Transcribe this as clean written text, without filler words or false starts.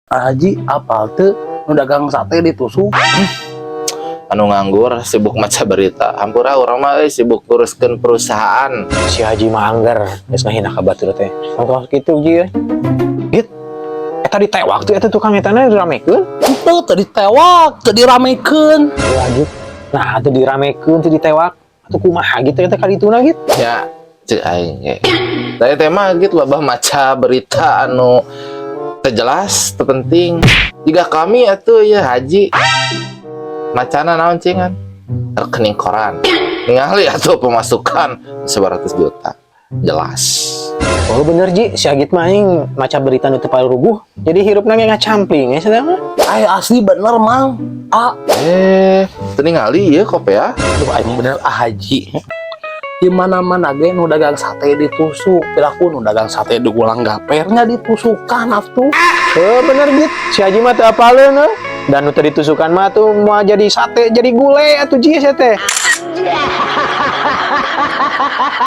Haji, apal teu nu dagang sate ditusuk? Anu nganggur sibuk maca berita. Hampura, urang mah euy sibuk nguruskeun perusahaan. Si Haji mah angger geus ngahina ka batur teh. Tong kitu, Ji euy. Git. Eta ditewak tuh, eta tukang eta na diramekeun. Henteu, teu ditewak, teu diramekeun. Lanjut. Nah, teu diramekeun, teu ditewak. Atuh kumaha gitu eta kadituna gitu? Ya, cek aing ge. Tadi teh mah gitu, loba maca berita anu teu jelas, teu penting. Jika kami atuh ya Haji macana naon cingan? Rekening koran. Ningali atuh pemasukan 100 juta. Jelas. Oh bener, Ji, si Agit mah aing maca berita nu teu paruguh. Jadi hirupna ge ngacampling ya sedang mah. Ay, asli bener, Mang. Ah, Eh, teu ningali ieu kopea. Aduh, aing bener ah, Haji. Di mana-mana ge nu dagang sate ditusuk, piraku nu dagang sate di gulang gapernya ditusukan atuh. Oh bener gitu, si Haji mah teu apaleun euy. Dan nu teu ditusukan mah tuh mau jadi sate, jadi gule atuh, Ji, sia teh.